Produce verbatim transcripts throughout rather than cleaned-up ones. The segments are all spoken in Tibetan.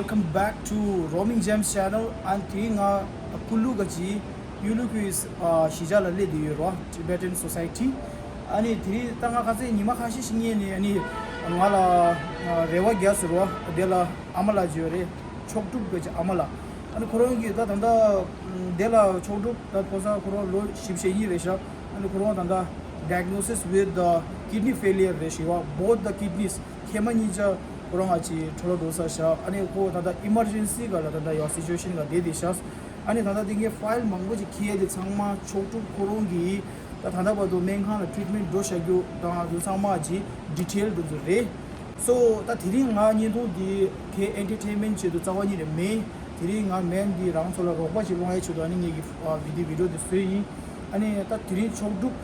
Welcome back to Roaming Gems channel. ཨ་ནི་དེ་རིང་ང་ཀུ་ལུ་ག་ཅི་ཡུལ་ལུ་ཁུལ་ཨ་གཞིས་ཆགས་ལ་སླེབས་བསྡད་ཡོད་རོ། Tibetan Society. ཨ་ནི་དེ་རིང་ད་ང་ཁ་སང་ཉི་མ་ཁ་ཤས་ཤིག་སྔོན་ནས་ཨ་ནི་ང་ལ་ཨ་རེ་བ་རྒྱག་ཟེར་རོ། དེ་ལ་ཨ་མ་ལགས་ཅིག་ཡོད་རེད། མཆོག་གྲུབ་ག་ཅི་ཨ་མ་ལགས། ཨ་ནི་ཁོ་རང་གིས་ད་ད་ལྟ་དེ་ལ་མཆོག་གྲུབ་ད་ཕོ་གསར་ཁོ་རང་ལོ་བཞི་བཅུ་ཞེ་གཉིས་རེད་ཤག་ཨ་ནི་ཁོ་རང་ད་ལྟ་diagnosis with the kidney failure རེད་ཤག་པ། Both the kidneys མཁལ་མ་གཉིས་ཆ་ཁོ་རང་ང་ཅིག་འཕྲོ་བརླག་འགྲོ་ས་ཤག་ཨ་ནི་ཁོ་ད་ལྟ་emergency ག་ལ་ད་ལྟ་ཡོད་situation ག་བསྡད་བསྡད་ཤག་ཨ་ནི་ད་ལྟ་དེ་གའི་file མང་པོ་ཅིག་འཁྱེར་ཏེ་ཚང་མ་མཆོག་གྲུབ་ཁོ་རང་གིས་ད་ད་ལྟ་བར་དུ་སྨན་ཁང་ལ་treatment འགྲོ་བཞག་རྒྱུ་དང་དེ་ཚང་མ་ཅིག་detail དེ་ཚོ་རེད། So ད་དེ་རིང་ང་བརྙན་ཐུང་འདི་ཁའི་entertainment ཆེད་དུ་རྩ་བ་ཉིད་ནས་མིན། དེ་རིང་ང་མིན་འདི་རང་ཚོ་ལ་རོགས་པ་ཅིག་སློང་ཡའི་ཆེད་དུ་ཨ་ནི་ངེད་ཀྱི་ཨ་video འདི་བཟོས་ཡིན། ཨ་ནི་ད་དེ་རིང་མཆོག་གྲུབ་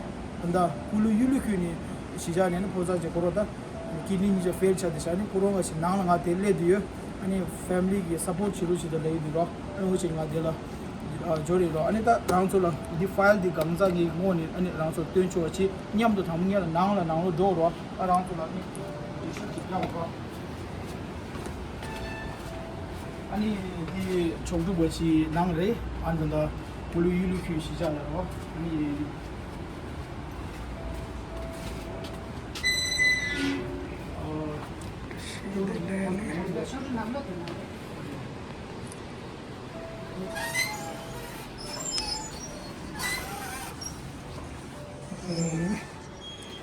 ད་ལྟ་ཀུ་ལུ་ཡུལ་ལུ་ཁུལ་ནས་གཞིས་ཆགས་ནས་ནི་ཕོ་གསར་ཅིག་ཁོ་རང་ད་kidney གཉིས་ཆ་fail ཆགས་བསྡད་ཤག་ཨ་ནི་ཁོ་རང་ང་ཞིག་ནང་ལ་ང་དེ་སླེབས་བསྡད་ཡོད། ཨ་ནི་family གི་support བྱེད་རོགས་བྱེད་དང་ལབ་ཡོད་འདུག་རོ། ཨ་ནི་འོ་ཅིག་ང་དེ་ལ་ཨ་འབྱོར་ཡོད་རོ། ཨ་ནི་ད་རང་ཚོ་ལ་འདི་file འདི་གང་ཚ་ངའི་ངོ་ནས་ཨ་ནི་རང་ཚོ་སྟོན་ཆོག་པ་ཅིག་མཉམ་དུ་དང་པོ་ངེད་ལ་ནང་ལ་ནང་ལོགས་འགྲོ་རོ། ཨ་རང་ཚོ་ལ་ནི་འདི་ཤུགས་ཅིག་རྒྱག་རོ། ཨ་ནི་འདི་མཆོག་གྲུབ་པ་ཅིག་ནང་རེད། ཨ་ནི་ད་ལྟ་ཀུ་ལུ་ཡུལ་ལུ་ཁུལ་གཞིས་ཆགས་ལ་རོ། ཨ་ནི་ཨ།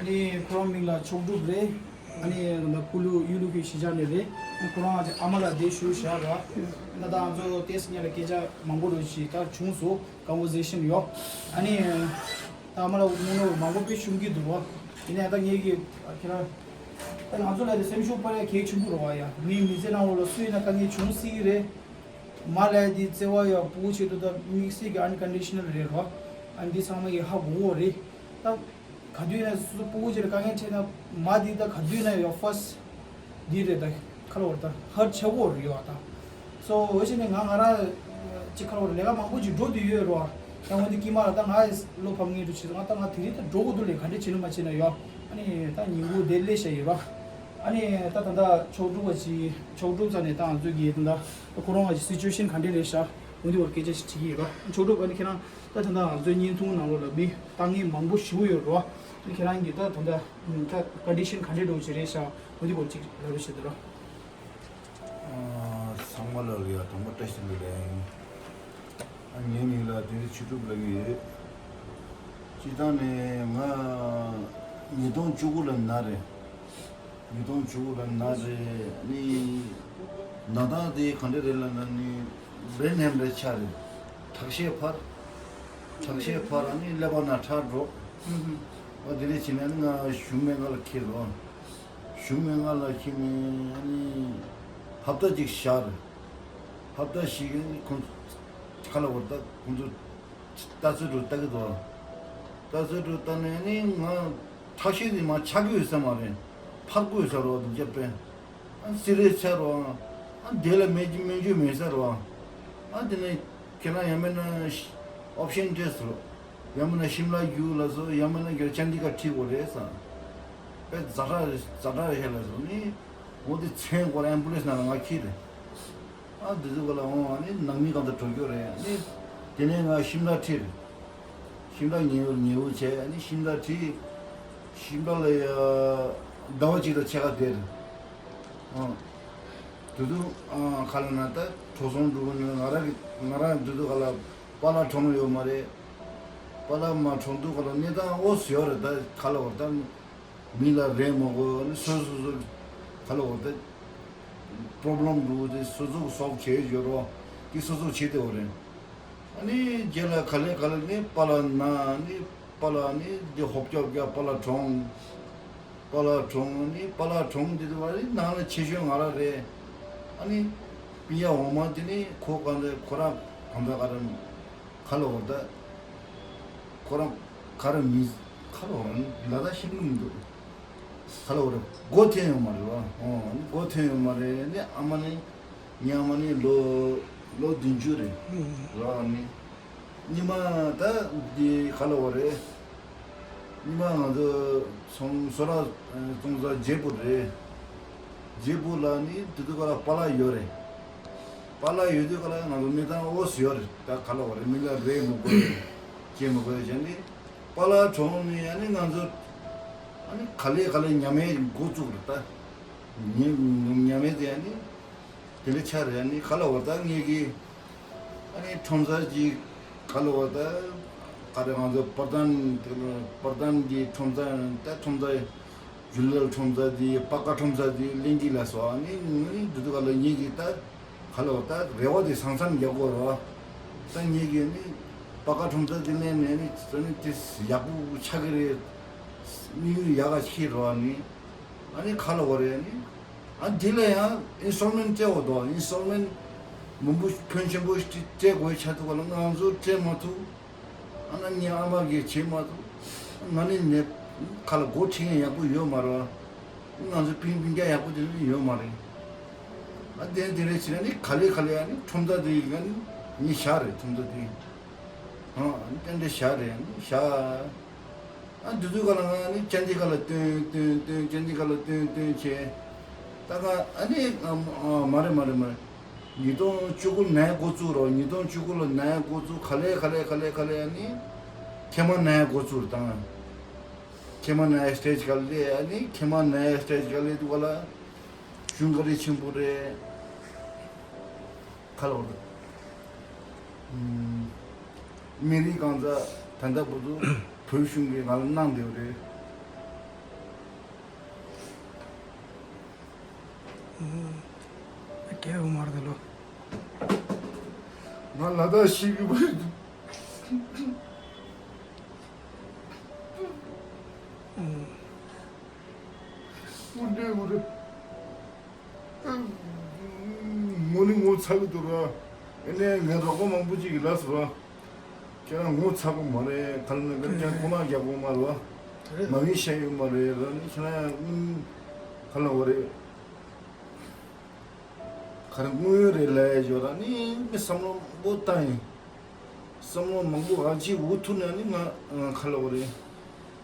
ཨ་ནི་ཁོ་རང་མིང་ལ་མཆོག་གྲུབ་རེད། ཨ་ནི་ང་ཀུ་ལུ་ཡུལ་ལུ་ཁུལ་གཞིས་ཆགས་ནས་རེད། ཁོ་རང་ཨ་ཅག་ཨ་མ་ལགས་དེ་ཞུ་བཞག་ར། ད་ལྟ་ང་ཚོ་ཏེས་ཉ་ལ་སྐད་ཆ་མང་པོ་རོ་ཞིག་ད་བྱུང་སོང་། conversation ཡོད། ཨ་ནི་ད་ཨ་མ་ལགས་དངོས་གནས་མང་པོ་དཔེ་ཤོང་གི་འདུག་ར། ཡིན་ནའི་ད་ངེད་ཀྱི་ཁྱེད་རང་ད་ང་ཚོ་ལ་དེ་སེམས་ཤུགས་སྤར་ཡ་གལ་ཆེན་པོ་རེད་བ། ཡ་མིའི་མི་ཚེ་ནང་ལོགས་ལ་སུ་ཡིན་ན་དཀའ་ངལ་བྱུང་སྲིད་ཀྱི་རེད། མ་ལས་དེ་བརྩེ་བ་ཡོད་ཕྲུ་གུ་ཆེད་དུ་ད་དམིགས་བསལ་གྱི་unconditional རེད་རོ། ཨ་འདི་ཚང་མ་གི་ཧ་གོ་གོ་རེད། ད་ག་དུས་ན་སོ་སོ་ཕྲུ་གུ་ཆེད་ལ་དཀའ་ངལ་འཕྲད་ན་མ་འདི་ད་ག་དུས་ན་ཡོད་first འདི་རེད། ད་ཁ་ལོ་བར་ད་hurt ཆེ་གོ་རེད་ཡོད་ད། སོ་འོ་ཞེས་ནས་ང་ང་རང་ཅིག་ཁ་ལོ་བར་ལས་ཀ་མང་པོ་ཅིག་འགྲོ་དུས་ཡོད་རོ། ད་འོན་ཏེ་ཀི་མ་ལ་ད་ང་ཡི་བློ་ཕམ་ངེས་འགྲོ་ཆེ་ང་ད་ང་དེ་རིང་ད་འགྲོ་དགོས་འདུག་ལས་ག་འདྲས་བྱེད་ནི་མ་བྱེད་ན་ཡོད། ཨ་ནི་ད་ཉིན་གུང་དེ་སླེབས་ཤག་ཡོད་རོ། ཨ་ནི་ད་ད་ལྟ་མཆོག་གྲུབ་པ་ཅིག་མཆོག་གྲུབ་ས་ནས་ད་ང་ཚོ་གི་ད་ལྟ་ཁོ་རང་ང་ཅིག་situation ག་འདྲས་རེད་ཤག་འོ་འདི་བར་སྐད་ཆ་ཞིག་དྲིས་ཀྱི་ཡོད་ར། མཆོག་གྲུབ་ཨ་ནི་ཁྱེད་རང་ད་ད་ལྟ་ང་ཚོའི་བརྙན་ཐུང་ནང་ལོགས་ལ་མི་ལྟ་མཁན་མང་པོ་ཞེ་པོ་ཡོད་རོ། ཨ་ནི་ཁྱེད་རང་གིས་ད་ད་ལྟ་ད་condition ག་འདྲས་འགྲོ་གི་རེད་ཤག་འོ་འདི་བར་ཅིག་ལབ་རོགས་བྱེད་དོ་ར། ཨ་ཚང་མ་ལ་ལ་ཡ་དང་པོ་བཀྲ་ཤིས་བདེ་ལེགས། ཨ་ངའི་མིང་ལ་དེ་རིང་ཆོས་གྲུབ་ལབ་ཀྱི་ཡོད། སྤྱིར་བཏང་ནས་ང་ཉིས་སྟོང་བཅུ་དགུ་ལ་ན་རེད། ཉིས་སྟོང་བཅུ་དགུ་ལ་ན་རེད། ནི་ན་སྟངས་དེ་ག་འདྲ་རེད་ལབ་ན་ནི་brain hemorrhage ཆགས་རེད། ཁྲག་ཤེད་འཕར། ཁྲག་ཤེད་འཕར་ཨ་ནི་ཀླད་པ་ནང་ཁྲག་འགྲོ། ཨ་དེ་འདྲ་བྱས་ནས་ནི་ང་གཞུང་སྨན་ཁང་ལ་འཁྱེར་རོ། གཞུང་སྨན་ཁང་ལ་འཁྱེར་ནས་ཨ་ནི་ཧབ་ཏ་གཅིག་བཞག་རེད། ཧབ་ཏ་ཞིག་ཁོང་ཁ་ལ་བར་ད་ཁོང་ཚོ་ལྟ་ཚུལ་འགྲོ་ལྟ་གི་འདུག་ལྟ་ཚུལ་འགྲོ་ལྟ་ནས་ནི་ང་ཁྲག་ཤེད་དེ་མ་ཆག་གི་ཡོད་ས་མ་རེད། འཕར་གི་ཡོད་ས་རོ་འདུག་རྒྱབ་པས། ཨ་སི་རེ་ཆག་རོ། ཨ་དེ་ལ་སྨན་སྨན་བཅོས་མེད་ས་རོ། ཨ་དེ་ནས་ཁྱེད་རང་ཡང་མིན་ན་option test རོ། ཡང་མིན་ན་ཤིམ་ལ་རྒྱུག་ལ་སོ་ཡང་མིན་ན་ཁྱེད་ཅན་དི་གར་ཁྲིད་དགོས་རེད་ས། པས་ཛ་དྲག་རེད་ཛ་དྲག་རེད་ལ་སོ་ནི། འོ་དེ་མཚན་སྐོར་ཨེམ་བུ་ལེན་སི་ནང་ལ་ང་ཁྱེར་རེད། ཨ་འདི་ཚོ་ག་ལ་འོང་ཨ་ནི་ནང་མི་གང་དུ་འགྲོ་རྒྱུ་རེད་ཨ་ནི། དེ་ནས་ང་ཤིམ་ལ་ཁྲིད་རེད། ཤིམ་ལ་ཉེ་བོ་ཉེ་བོ་བྱས་ཨ་ནི་ཤིམ་ལ་ཁྲིད། ཤིམ་ལ་ལ་ཡ་ཟླ་བ་གཅིག་དང་ཕྱེད་ཀ་བསྡད་རེད། ཨ་དེ་དུས་ཨ་ག་ལ་ན་ད་གྲོ་ཚོང་འགྲོ་གི་ནི་ང་རང་གི་ང་རང་དེ་དུས་ག་ལ་པཱ་ལགས་གྲོངས་ཡོད་མ་རེད། པཱ་ལགས་མ་གྲོངས་དུས་ག་ལ་གནས་སྟངས་འོ་ཟེར་བ་རེད་ད་ག་ལ་བར་ད། མི་ལ་རེ་མ་དགོས་ནི་སོ་སོ་སོ་ག་ལ་འོ་དེ་པྲོབ་ལེམ་འདུག་དེ་སོ་སོ་སོལབ་བྱེད་ཡོད་རོ། དེ་སོ་སོ་བྱེད་དེ་འོ་རེད། ཨ་ནི་རྗེས་ལ་ག་ལེ་ག་ལེ་ནི་པཱ་ལགས་ན་ནི་པཱ་ལགས་ནི་དེ་ཧོབ་རྒྱབ་རྒྱབ་པཱ་ལགས་གྲོངས། པཱ་ལགས་གྲོངས་ནི་པཱ་ལགས་གྲོངས་དེ་དུ་བ་ནི་ནང་ལ་ཆེ་ཤོས་ང་རང་རེད། ཨ་ནི་སྤུན་ཀྱག་འོག་མ་དེ་ནི་ཁོ་གང་འདྲ་ཁོ་རང་གང་འདྲ་ག་རེ། ཁ་ལོ་བར་ད། ཁོ་རང་ཁ་ར་མི་ཁ་ལོ་བར་ལ་ད་ཤེས་ཀྱི་མི་འདུག་ཁ་ལོ་བར་སྒོ་ཐོན་ཡོད་མ་རེད་བ། ཨོ་ནི་སྒོ་ཐོན་ཡོད་མ་རེད་ནི་ཨ་མ་ནི་ངའི་ཨ་མ་ནི་ལོ་ལོ་བདུན་ཅུ་རེད་ར་ནི། ཉི་མ་ད་འདི་ཁ་ལོ་བར་རེད། ཉི་མ་ང་ཚོ་ཚོང་སོ་ར་ཚོང་ས་ཇེ་པུར་རེད། ཇེ་པུར་ལ་ནི་དུ་དུ་ག་ལ་པཱ་ལགས་ཡོད་རེད། པཱ་ལགས་ཡོད་དུས་ག་ལ་ང་ཚོ་མི་ཚང་འོ་ཟི་ཡོད་རེད། ད་ག་ལ་བ་རེད། མི་ལ་རེད་མི་དགོས་རེད། ཅེས་མི་དགོས་བྱས་ནས་པཱ་ལགས་གྲོངས་ནས་ཨ་ནི་ང་ཚོ་ཨ་ནི་ག་ལེ་ག་ལེ་ཉམས་མེད་འགོ་བཙུགས་རེད། ད་ཉི་ཉམས་མེད་དེ་ཨ་ནི་དེ་འདྲ་ཆགས་རེད། ཨ་ནི་ག་ལ་བ་ད་ངེད་ཀྱི་ཨ་ནི་ཁྲོམ་ས་ཅིག་ག་ལ་བ་ད་ག་རེ་ང་ཚོ་པར་དན་པར་དན་གྱི་ཁྲོམ་ས་ད་ཁྲོམ་ས་ཇུ་ལེ་ཁྲོམ་ས་དེ་པ་ཀ་ཁྲོམ་ས་དེ་གླིང་གི་ལ་སོགས་ཨ་ནི་ཨ་ནི་འདི་དུ་ག་ལ་ངེད་ཀྱི་ད། ག་ལ་བ་ད་རེ་བ་དེ་སང་སང་རྒྱག་དགོས་རོ། ད་ངེད་ཀྱི་ནི་པ་ཀ་ཁྲོམ་ས་དེ་ནས་ནས་ནི་ཙ་ནི་དེ་ཡག་པོ་ཆགས་ཀྱི་རེད། དམིགས་ཡུལ་ཡག་ག་ཤེས་རོ་ནི། ཨ་ནི་ག་ལ་བ་རེད་ནི། ཨ་འདི་ལ་ཡང་ཨིན་སི་ཊོལ་མེན་ཊི་སྤྲད་འོ་དོ། ཨིན་སི་ཊོལ་མེན་ཊི་མང་པོ་ཕོན་ཆེན་པོ་ཞིག་སྤྲད་དགོས་ཆགས་འདུག་ག་ལ་ང་ཚོ་སྤྲད་མ་ཐུབ། ཨ་ན་ངའི་ཨ་མ་གིས་བྱེད་མ་ཐུབ། ང་ནི་ནས་ཁ་ལ་སྒོ་ཁྲིད་མཁན་ཡག་པོ་ཡོད་མ་རེད། ང་ཚོ་སྤུན་སྤུན་ཀྱག་ཡག་པོ་དེ་ཚོ་ཡོད་མ་རེད། ཨ་དེ་དེ་རེད་བྱས་ན་ནི་ག་ལེ་ག་ལེ་ཨ་ནི་ཁྲོམ་ཐག་དེ་ཡིན་ན་ནི་ནི་བཞག་རེད། ཁྲོམ་ཐག་དེ་ཨ་ཏན་ཏན་བཞག་རེད། ཨ་ནི་བཞག་ཨ་དུས་དུས་ག་ལ་ང་ནི་ཅན་དེ་ག་ལ་སྟོན་སྟོན་སྟོན་ཅན་དེ་ག་ལ་སྟོན་སྟོན་བྱས། ད་ག་ཨ་ནི་ཨ་མ་རེད་མ་རེད་མ་རེད། ཉིས་སྟོང་བཅུ་དགུ་ནས་འགོ་བཙུགས་རོགས། ཉིས་སྟོང་བཅུ་དགུ་ལ་ནས་འགོ་བཙུགས་ག་ལེ་ག་ལེ་ག་ལེ་ག་ལེ་ཨ་ནི་ཁེ་མ་ནས་འགོ་བཙུགས་དང་། ཁེ་མ་ནས་སི་ཊེ་ཇི་ག་ལེ་ཨ་ནི་ཁེ་མ་ནས་སི་ཊེ་ཇི་ག་ལེ་འདུག་ག་ལ། གཞུང་ག་རེ་ཆེན་པོ་རེད། ག་ལ་བར་དུ་མི་རིགས་གང་ཟག་ད་ལྟ་བར་དུ་བོད་གཞུང་གིས་ང་ལ་གནང་བསྡད་པ་རེད། ཨ་ཀྱེ་འོ་མར་དེ་ལོ། ང་ལ་དྭགས་ཤི་གི་བ་རེད། ཨུ་འདྲེ་འུ་རེ། ངོ་ནི་ངོ་ཚ་གི་འདུག་ར། ཨེ་ནས་ངའི་རོགས་པ་མང་པོ་ཅིག་གིས་ལབ་སོང་ར། ཁྱེད་རང་ངོ་ཚ་གི་མ་རེད། ག་ལ་ན་ག་ལ་ཀྱང་ཁོ་ན་རྒྱག་གི་མ་རེད་བ། མ་ངེས་བཤད་ཡོད་མ་རེད་ར། ནི་ཁྱེད་རང་ཡང་ག་ལ་བ་རེད། ག་རེ་དངོས་ཡོད་རེད་ལབ་ཡ་ཡོད་ར། ནི་མི་བསམ་བློ་མང་པོ་བཏང་ཡིན། བསམ་བློ་མང་པོ་ཨ་ཅེ་འུ་ཐུག་ན་ནི་ང་ང་ག་ལ་བ་རེད།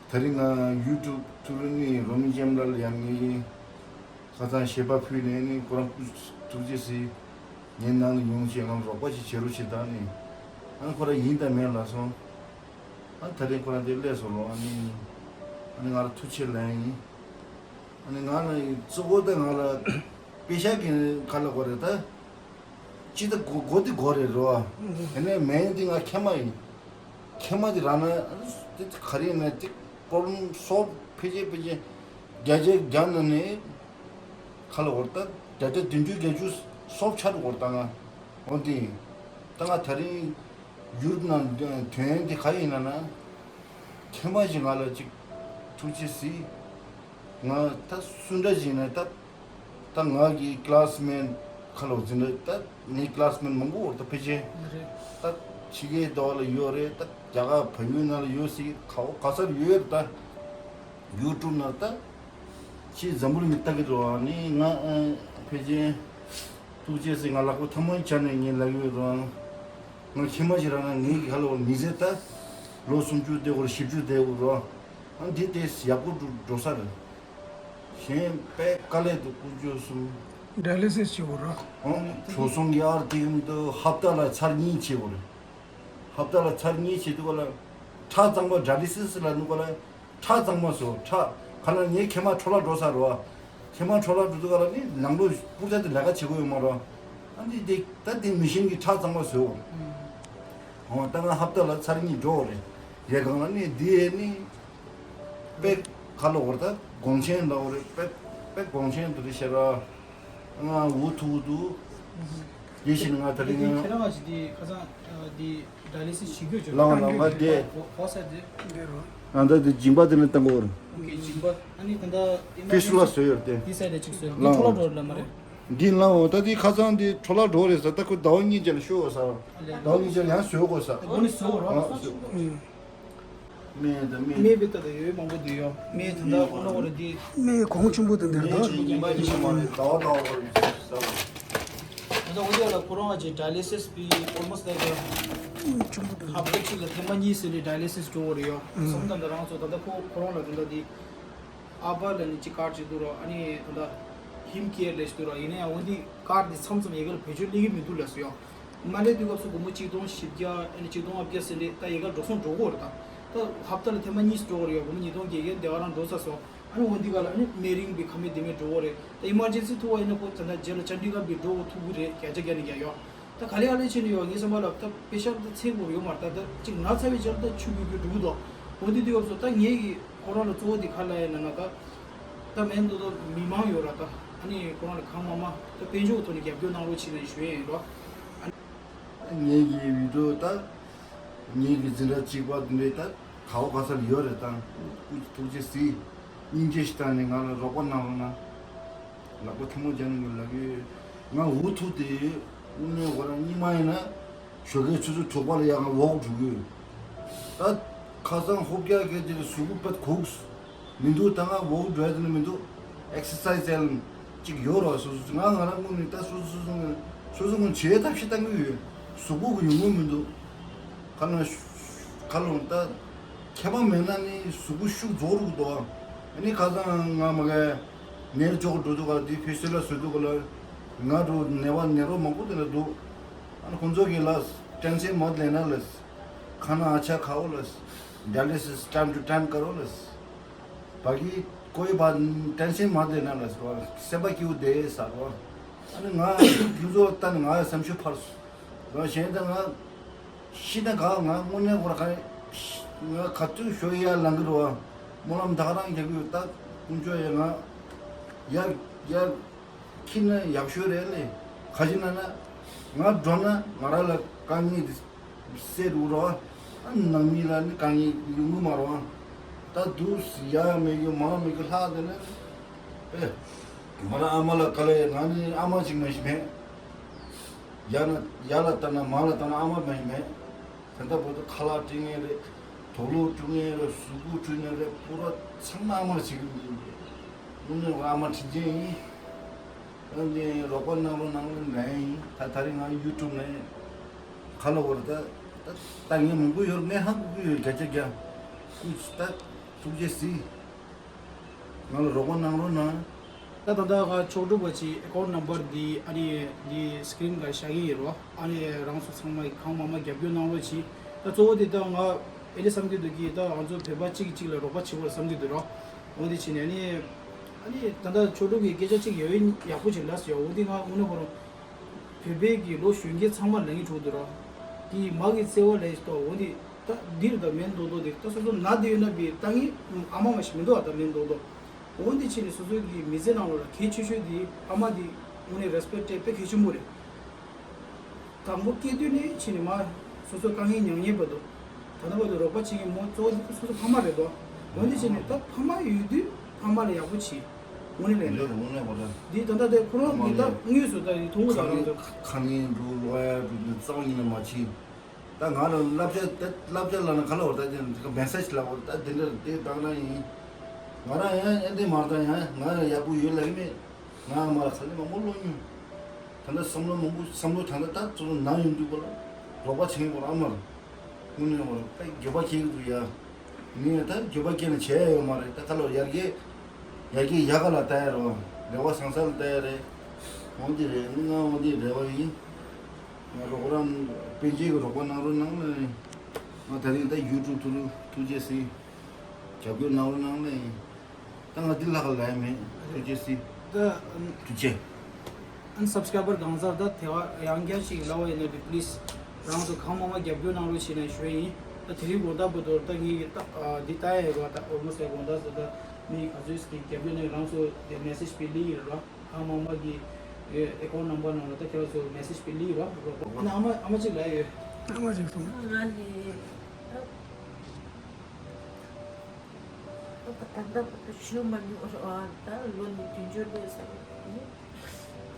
ད་རིང་ང་ཡུ་ཊུབ་ཐུག་རུ་ནི་རོ་མི་ཅེམ་ལ་ཡང་ངེས་ཡིན། ཁ་སང་ཞེས་པ་ཕུལ་ནས་ནི་ཁོ་རང་སྐུ་ཐུགས་རྗེ་གཟིགས། ངའི་ནང་ལ་ཡོང་བྱས་ང་རོགས་པ་ཞིག་བྱེད་རོགས་བྱེད་དང་ནི། ཨ་ནི་ཁོ་རང་ཡིན་དང་མེད་ལབ་སོང་། ཨ་ནི་ད་རེས་ཁོ་རང་དེ་སླེབས་སོང་རོགས། ཨ་ནི་ཨ་ནི་ང་རང་ཐུགས་རྗེ་ལན་ཡིན། ཨ་ནི་ང་ལ་གཙོ་བོ་དེ་ང་ལ་པེ་ཤ་གི་ག་ལ་གོ་རེད་ད། ཅི་ད་གོ་གོ་དེ་གོ་རེད་རོ། དེ་ནས་མེན་དེ་ང་ཁེ་མ་ཡིན། ཁེ་མ་དེ་རང་ན་དེ་ག་རེ་ཡིན་ན་དེ་པོ་རོབ་ལེམ་སོལབ་ཕལ་ཆེར་ཕལ་ཆེར་བརྒྱ་ཆ་བརྒྱ་ནང་ནས་ག་ལ་གོ་རེད་ད། བརྒྱ་ཆ་བདུན་ཅུ་བརྒྱད་ཅུ་སོལབ་ཆགས་འགྲོ་གོ་རེད་ད་ང་། འོ་དེ་ཡིན། ད་ང་ད་རིང་ཡུལ་ནང་དོན་དེ་ག་ཡིན་ན་ན། ཁྱེད་མ་ཞིག་ང་ལ་ཅིག་ཐུགས་རྗེ་གཟིགས། ང་ད་སུ་འདྲ་ཞིག་ན་ད་ད་ང་གི་ཀི་ལ་སི་མེཊ་ཁ་ལོ་འཛིན་རེད། ད་ངའི་ཀི་ལ་སི་མེཊ་མང་པོ་འོར་ད་ཕལ་ཆེར་རེད། ད་ཕྱི་རྒྱལ་དོ་ལ་ཡོད་རེད། ད་རྒྱ་གར་བལ་ཡུལ་ནང་ལ་ཡོད་སྲིད། ག་བ་ག་སར་ཡོད་རེད། ད་ཡུ་ཊུབ་ནང་ད། ཅིག་འཛམ་བུ་གླིང་ལྟ་གི་འགྲོ་བ་ནི་ང་ཨ་ཕལ་ཆེར་ཐུགས་རྗེ་གཟིགས། ང་ལག་པ་ཐལ་མོ་སྦྱར་ནས་ངས་ལབ་ཡོད་རོ། ང་ཁྱིམ་མ་ཞིག་རང་ན་ངའི་གི་ཧ་ལོ་མི་ཟེར་ད། ལོ་སུམ་ཅུ་བསྡད་དགོས་རེད། བཞི་བཅུ་བསྡད་དགོས་རོ། ཨ་འདི་དེ་ཡག་པོ་འགྲོ་འགྲོ་ས་རེད། གཞན་པས་དཀའ་ལས་འདུག་དཀོན་མཆོག་གསུམ། ཌ་ཡ་ལི་སིས་བྱེད་དགོས་རོ། ཨང་། བྲོ་སོང་གི་ཨར་ཏིག་འདུག་ཧབ་ཏ་ལ་ཚར་གཉིས་བྱེད་དགོས་རེད། ཧབ་ཏ་ལ་ཚར་གཉིས་བྱེད་དུས་ག་ལ་ཁྲག་གཙང་མ་ཌ་ཡ་ལི་སིས་ལ་ནུ་ག་ལ་ཁྲག་གཙང་མ་བཟོ། ཁྲག་ག་ལ་ངའི་ཁྱེད་མ་འཕྲོ་བརླག་འགྲོ་ས་རོ། ཁྱེད་མ་འཕྲོ་བརླག་འགྲོ་དུས་ག་ལ་ནི་ནང་ལོ་སྤུར་ཆ་དེ་ལས་ཀ་བྱེད་དགོས་ཡོད་མ་རོ། ཨ་ནི་དེ་ད་དེ་མི་ཤིན་གྱི་ཁྲག་གཙང་མ་བཟོ། འོ་ད་ང་ཧབ་ཏ་ལ་ཚར་གཉིས་འགྲོ་རེད། ཡས་གང་ལ་ནི་དེ་ནི་དཔེ་ག་ལ་འོར་ད་དགོངས་ཆེན་ལ་འོ་རེད། དཔེ་དཔེ་དགོངས་ཆེན་དུ་རེད་ཤེས་ར། ང་འུ་ཐུག་འདུག་ཡེ་ཤེས་ང་ད་རིང་ང་ཁྱེད་རང་ང་ཅི་འདི་ཁ་སང་འདི་ཌ་ཡ་ལི་སིས་བྱེད་རྒྱུ་ཅོ་ལའང་ལའང་ང་དེ་གོ་ས་དེ་འདི་རོ། ང་ད་དེ་སྦྱིན་པ་དེ་ནས་བཏང་གོ་རེད། ཨོ་ཀེ་སྦྱིན་པ་ཨ་ནི་ད་ལྟ་ཕི་སུ་ལ་བཟོས་ཡོད་དེ། འདི་ས་དེ་ཅིག་བཟོས་འདི་ལའང་འཕྲོ་བརླག་འགྲོ་ལ་མ་རེད། འདི་ལའང་ད་དེ་ཁ་སང་དེ་འཕྲོ་བརླག་འགྲོ་རེད་ཟེར། ད་ཁོ་ཟླ་བ་གཉིས་ཅན་ལ་ཤོག་ཟེར། ཟླ་བ་གཉིས་ཅན་ལ་ཡང་བཟོས་གོ་ཟེར། ཨོ་ནི་བཟོས་རོ། ཨ་བཟོས། སྨན་དང་སྨན། སྨན་པའི་ལྟ་དང་ཡོད་མང་པོ་འདུག་ཡོ། སྨན་ད་ལྟ་ཁོ་ན་བ་རེད་འདི། སྨན་གོང་ཆེན་པོ་དེ་འདྲ་ཉིན་གཅིག་ཉི་མ་གཉིས་ཤིག་མ་རེད། ཟླ་བ་ཟླ་བ་བར་ཟ་བ། ད་ལྟ་འོ་དེ་ལ་ཁོ་རང་ང་ཅིག་ཌ་ཡ་ལི་སིས་པི་ཨོལ་མོ་སི་ལ་ཡ་ཆུང་པོ་དེ་ཧབ་ཏ་གཅིག་ལ་ཐེངས་མ་གཉིས་ཟེར་ནས་ཌ་ཡ་ལི་སིས་འགྲོ་བ་རེད་ཡོ། སོང་ཙང་ད་རང་ཚོ་ད་ལྟ་ཁོ་ཁོ་རང་ལ་ད་ལྟ་འདི་ཨ་པ་ལ་ནི་ཅིག་ཀར་ཅིག་འདུག་རོ། ཨ་ནི་ད་ལྟ་ ཧིམ་ཀེར་ལས་ཞུ་ར་ཡིན་ན་ཡང་འོན་ཏེ་ཀར་འདི་མཚམས་མཚམས་ཡ་གིར་བེད་སྤྱོད་སླེབས་ཀྱི་མི་འདུག་ལགས་སོ་ཡ། མ་སླེབས་དུས་སྐབས་སུ་སྒོར་མོ་གཅིག་སྟོང་བཞི་བརྒྱ་ཨ་ནི་གཅིག་སྟོང་ལྔ་བརྒྱ་ཟེར་ནས་ད་ཡ་གིར་འགྲོ་སོང་འགྲོ་གི་ཡོད་རེད་ད། ད་ཧབ་ཏ་ལ་ཐེངས་མ་གཉིས་འགྲོ་གི་ཡོད་རེད། སྒོར་མོ་ཉིས་སྟོང་བརྒྱད་བརྒྱ་དེ་ག་རང་འགྲོ་ཚར་སོང་། ཨ་ནི་འོན་ཏེ་ག་ལ་ཨ་ནི་སྨན་རིན་པའི་ཁ་མེད་དེ་མེད་འགྲོ་གི་རེད། ད་ཨི་མར་ཇེན་སི་ཐུག་པ་ཡིན་ན་ཁོ་ད་ལྟ་རྗེས་ལ་ཅན་ཌི་གར་འགྲོ་གི་ཐུག་གི་རེད། བརྒྱ་ཆ་བརྒྱ་ནས་བརྒྱ་ཡོད། ད་ག་ལེ་ག་ལེ་བྱས་ནས་ཡོད། ངའི་བསམ་པ་ལ་ད་པེ་ཤ་ད་ཚད་དགོས་ཡོད་མ་རེད། ད་ད་ཅིག་ན་ཚ་བའི་རྗེས་ལ་ད་ཆུ་འགུལ་རྒྱུ་འགྲོ་གི་འདུག་འོན་ཏེ་དུས་སྐབས་སུ་ད་ངེད་ཀྱི་ཁོ་རང་ལ་གཙོ་བོ་དེ་ག་ལ་ཡིན་ན་ན་ད་ད་མེད་འདུག་ད་མི་མང་ཡོད་ར་ད་ཨ་ནི་ཁོ་རང་ལ་གང་མང་མང་ད་དཔལ་འབྱོར་ཐོག་ནས་རྒྱབ་སྐྱོར་གནང་རོགས་བྱེད་ན་ཞུ་ཡས་ཡིན་རོ། ངེད་ཀྱི་བི་ཌིའོ་ད་ངེད་ཀྱི་འཛིན་གྲྭ་གཅིག་པ་དེ་འདྲའི་ད་ག་བ་ག་སར་ཡོད་རེད་ད། སྐུ་ཐུགས་རྗེ་གཟིགས། སྙིང་རྗེ་ཞིག་བཏང་ནས་ང་ལ་རོགས་པ་གནང་རོགས་གནང་། ལག་པ་ཐལ་མོ་སྦྱར་ནས་ལབ་ཡོད། ང་འུ་ཐུག་དེ་དངོས་གནས་ཁོ་རང་སྙིང་མ་ཡིན་ན་ཞོགས་ཀའི་ཆུ་ཚོད་དྲུག་པ་ལ་ཡང་ང་ཝོག་འགྲོ་གི་ཡོད། ད་ཁ་སང་ཧོབ་རྒྱག་གི་དེ་ལ་གཟུགས་པོ་དཔེ་གུག་མི་འདུག་ད་ང་ཝོག་འགྲོ་ཡ་དེ་ནི་མི་འདུག་ཨེག་སར་སའི་ཛི་ཡ་ལ་ཅིག་ཡོད་རོགས། སོ་སོ་ང་ང་རང་དངོས་གནས་ད་སོ་སོ་སོ་སོ་ང་སོ་སོ་ང་བྱེད་ཐབས་ཤེས་བཏང་གི་ཡོད། གཟུགས་པོ་གི་ཡོང་གི་མི་འདུག་ཁ་ལོ་ཁ་ལོ་ད་ཁྱད་པར་མེད་ན་ནི་གཟུགས་པོ་ཤུགས་རྫོགས་རུག་འདུག་ཨ་ནི་ཁ་སང་ང་མ་ག་ནེར་ཅོག་འགྲོ་འདུག་ག་དེ་ཕི་སེ་ལ་བཟོས་འདུག་ག་ལ་ང་འགྲོ་ནེ་བ་ནེ་རོ་མང་པོ་དེ་ལ་འདུག་ཨ་ནི་ཁོང་ཚོ་གི་ལ་ཏེན་སན་མ་ལེན་ན་ལ་ཁ་ན་ཨ་ཆ་ཁ་འོ་ལ་ཌ་ཡ་ལི་སིས་ཊའིམ་ཊུ་ཊའིམ་ཀ་རོ་ལ་བ་གི་ཀོའི་བ་ཏེན་སན་མ་ལེན་ན་ལ་སེམས་པ་སྐྱིད་པོ་བསྡད་ས་རོ། ཨ་ནི་ང་ཁྱོད་ཚོ་ལྟ་ནི་ང་བསམ་ཤུགས་འཕར་སོང་། གཞན་ད་ང་ཤི་ན་ག་ང་དངོས་གནས་ཁོ་ར་ག་ང་ག་དུས་ཤོ་ཡ་ལང་གི་རོ། སྨོན་ལམ་ད་ག་རང་རྒྱག་གི་ཡོད་ད། དཀོན་མཆོག་ཡ་ང་ཡ་ཡ་ཁྱི་ན་ཡག་ཤོས་རེད་ལེ། ག་ཅི་ན་ན་ང་འགྲོ་ན་ང་ར་ལ་དཀའ་ངལ་དེ་སེལ་འགྲོ་རོ། ཨ་ནང་མི་ལ་ནི་དཀའ་ངལ་ཡོང་གི་མ་རོ། ད་དུས་ཡ་མེད་གི་མ་མེད་གི་ལྷག་དེ་ན་ཨེ་ང་ར་ཨ་མ་ལ་ག་ལེ་ང་ནི་ཨ་མ་ཅིག་མ་ཞིག་མེད། ཡ་ན་ཡ་ལ་ལྟ་ན་མ་ལ་ལྟ་ན་ཨ་མ་མ་ཡིན་མེད། ད་ལྟ་བར་དུ་ཁ་ལག་སྤྲད་མཁན་རེད། དུག་ལོག་བཀྲུ་མཁན་རེད། གཟུགས་པོ་བཀྲུ་མཁན་རེད། པུ་ར་ཚང་མ་ཨ་མ་ལ་བྱེད་ཀྱི་ཡིན། དངོས་གནས་ཨ་མ་དྲིན་ཅན་ཡིན། ཨ་ནི་རོགས་པ་གནང་རོགས་གནང་རོགས་ལན་ཡིན། ད་ད་རིང་ང་ཡུ་ཊུབ་ནས་ཁ་ལོ་བར་ད་ད་ད་ངས་མང་པོ་ཡོད་ངས་ཧ་གོ་གི་ཡོད། བརྒྱ་ཆ་བརྒྱ་སྐུ་ད་ཐུགས་རྗེ་གཟིགས། ང་ལ་རོགས་པ་གནང་རོགས་གནང་། ད་ད་ལྟ་ང་ཕྱོགས་སྒྲིག་པ་ཅིག་ཨེ་ཀའུན་ཊི་ནམ་བར་འདི་ཨ་ནི་འདི་སི་ཀི་རིན་ག་བཞག་གི་ཡིན་རོ། ཨ་ནི་རང་ཚོ་ཚང་མ་གང་མང་མང་རྒྱབ་སྐྱོར་གནང་རོགས་གྱིས། ད་གཙོ་བོ་དེ་ད་ང་ཨེ་ལི་བསམ་གྱི་འདུག་གི་ད་ང་ཚོ་བོད་པ་གཅིག་གིས་གཅིག་ལ་རོགས་པ་བྱེད་དགོས་བསམ་གྱི་འདུག་རོ། འོ་དེ་བྱས་ནས་ཨ་ནི་ཨ་ནི་ད་ལྟ་ཕྱོགས་སྒྲིག་གི་སྐད་ཆ་གཅིག་ཡོད་ཡག་པོ་ཅིག་ལབ་སོང་ཡ། འོ་དེ་ང་དངོས་གནས་ཁོ་རང་བོད་པའི་གི་ལོ་གཞོན་སྐྱེས་ཚང་མ་ལ་ངས་གྲོགས་འདུག་རོ། དེ་མ་གི་བརྩེ་བ་ལས་ཏོ་འོ་དེ། ད་འདིར་ད་མེད་མདོག་མདོག་དེ་ད་སོ་སོ་ན་དེ་ཡོད་ན་བི་ད་ངའི་ཨ་མ་མ་ཞིག་མི་འདུག་ཨ་ད་མེད་མདོག་མདོག་འོན་ཏེ་ཕྱིན་ནས་སོ་སོའི་གི་མི་ཚེ་ནང་ལོགས་ལ་གལ་ཆེ་ཤོས་དེ་ཨ་མ་དེ་དངོས་གནས་རེ་སི་པེག་ཊི་དཔེ་གལ་ཆེན་པོ་རེད། དང་པོ་སྐྱེས་དུས་ནས་ཕྱིན་ནས་མ་སོ་སོ་དཀའ་ངལ་མྱངས་མྱངས་བར་དུ་ད་ལྟ་བར་དུ་རོགས་པ་བྱེད་མཁན་མོ་གཙོ་བོ་དེ་སོ་སོ་ཕ་མ་རེད་དོ། འོན་ཏེ་ཕྱིན་ནས་ད་ཕ་མ་ཡོད་དུས་ཕ་མ་ལ་ཡག་པོ་བྱེད། དངོས་གནས་ལས་འདོད་དངོས་གནས་པ་ད་འདི་ད་ལྟ་དེ་ཁོ་རང་གི་ད་དངོས་སུ་ད་ཡི་མཐོང་གི་ད་རང་ཚོ་ཁ་ངན་འགྲོ་ལོག་ཡ་འགྲོ་དུས་རྩ་བ་ཉིད་ནས་མ་བྱེད། ད་ང་རང་བསླབ་བྱ་ད་བསླབ་བྱ་ལ་ན་ག་ལ་བར་ད་ཅན་མེ་སེ་ཇི་ལ་བར་ད་དེ་འདྲ་དེ་དག་ན་ཡིན། ང་རང་ཡང་ཨེ་འདི་མ་ད་ཡང་ང་ཡག་པོ་ཡོད་ལ་ཡིན་མེད། ང་མ་ལ་ཁ་ལེ་མང་པོ་ལོ་ཉུང་། ད་ལྟ་བསམ་བློ་མང་པོ་བསམ་བློ་ད་ལྟ་ད་ཚོ་ན་ཡོང་དུས་པ་ལ་རོགས་པ་བྱེད་པ་ཨ་མར་དངོས་གནས་པ་ད་འགྱོད་པ་སྐྱེ་གི་འདུག་ཡ། ངས་ད་འགྱོད་པ་སྐྱེ་ན་བྱས་ཡ་ཡོད་མ་རེད། ད་ཁ་ལོ་ཡར་རྒྱས་ཡར་རྒྱས་ཡག་ག་ལ་ལྟ་ཡ་རེད་བ། རེ་བ་བཟང་ས་ལ་ལྟ་ཡ་རེད། འོན་ཏེ་རེད་ང་འོན་ཏེ་རེ་བ་ཡིན། ང་རོགས་རམ་དཔེ་མཛོད་ཀྱི་རོགས་པ་གནང་རོགས་གནང་ལ། ང་ད་རིང་ད་ཡུ་ཊུབ་ཐུགས་ཐུགས་རྗེ་གཟིགས། རྒྱབ་སྐྱོར་གནང་རོགས་གནང་ལ། ད་ང་འདི་ལྷག་ལ་ཡ་མེད་ཐུགས་རྗེ་གཟིགས། ད་ཐུགས་རྗེ། ཨན་སབ་སི་ཀ་རའི་བར་གང་ཟག་ད་དེ་བ་ཡང་བསྐྱར་ཞིག་ལབ་པ་ཡིན་ན་དེ་པི་ལི་སི་རང་ཚོ་གང་མང་མང་རྒྱབ་སྐྱོར་གནང་རོགས་བྱེད་ནས་ཞུ་ཡ་ཡིན། ད་དེ་རིང་དགོང་དག་བར་དུ་ད་ངེད་ཀྱི་ད་འདི་ལྟ་ཡ་ཡོད་ར། ད་ཨོལ་མོ་སི་ལ་དགོང་དག་ཟེར་ད་མི་ག་ཚོད་ཀྱི་རྒྱབ་སྐྱོར་ནས་རང་ཚོ་དེ་མེ་སེ་ཇི་པི་ལི་ཡིན་ར། གང་མང་མང་གི་ཨེ་ཀའུན་ཊི་ནམ་བར་ནང་ལ་ད་ཁྱེད་རང་ཚོ་མེ་སེ་ཇི་པི་ལི་ཡིན་ར། རོགས་པ་ཨ་ནི་ཨ་མ་ཨ་མ་གཅིག་ལ་ཡོད། ཨ་མ་གཅིག་སོང་། ང་ནི། ད་ད་ད་ཞུ་མ་མྱོང་ར། ད་ལོ་ནི་བདུན་ཅུ་སླེབས་སོང་། ནི་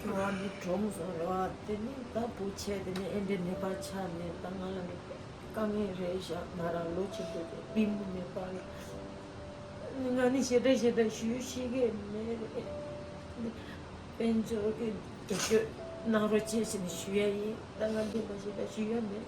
ཁྱོད་ནི་གྲོངས་སོང་ར། དེ་ནི་ད་བུ་ཆེ་དེ་ནི་ཨེ་འདྲ་ནད་པ་ཆགས་ནས་ད་ང་ལ་ནི་དཀའ་ངལ་རེད་ཤག་ང་རང་ལོ་ཆེན་པོ་དེ་པུས་མོ་མེད་པ་ལ། ང་ནི་ཞེ་དྲག་ཞེ་དྲག་ཞུ་ཤེས་ཀྱི་མེད་རེད། དཔལ་འབྱོར་གྱི་རྒྱབ་སྐྱོར་གནང་རོགས་བྱེད་ཟེར་ནས་ཞུ་ཡ་ཡིན། ད་ང་འདི་མ་ཞེ་དྲག་ཞུ་ཡ་མེད།